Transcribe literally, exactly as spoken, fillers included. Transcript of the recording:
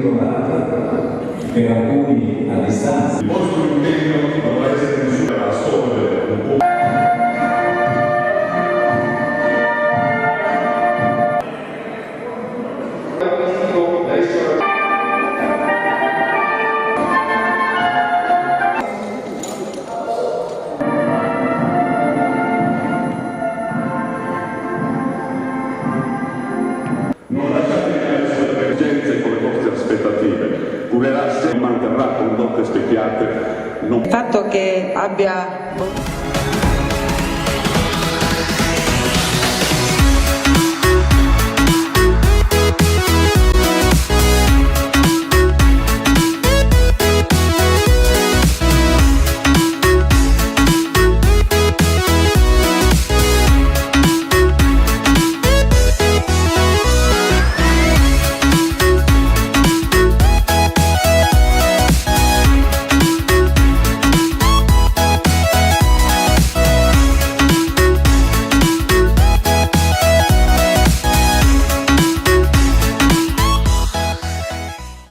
Tornate, per alcuni a distanza. Il vostro impegno dovrà essere vissuto a scorrere un po'. Non lasciate che le vostre esigenze con le vostre aspettative. Curerà se non manterrà condotte specchiate, non... Il fatto che abbia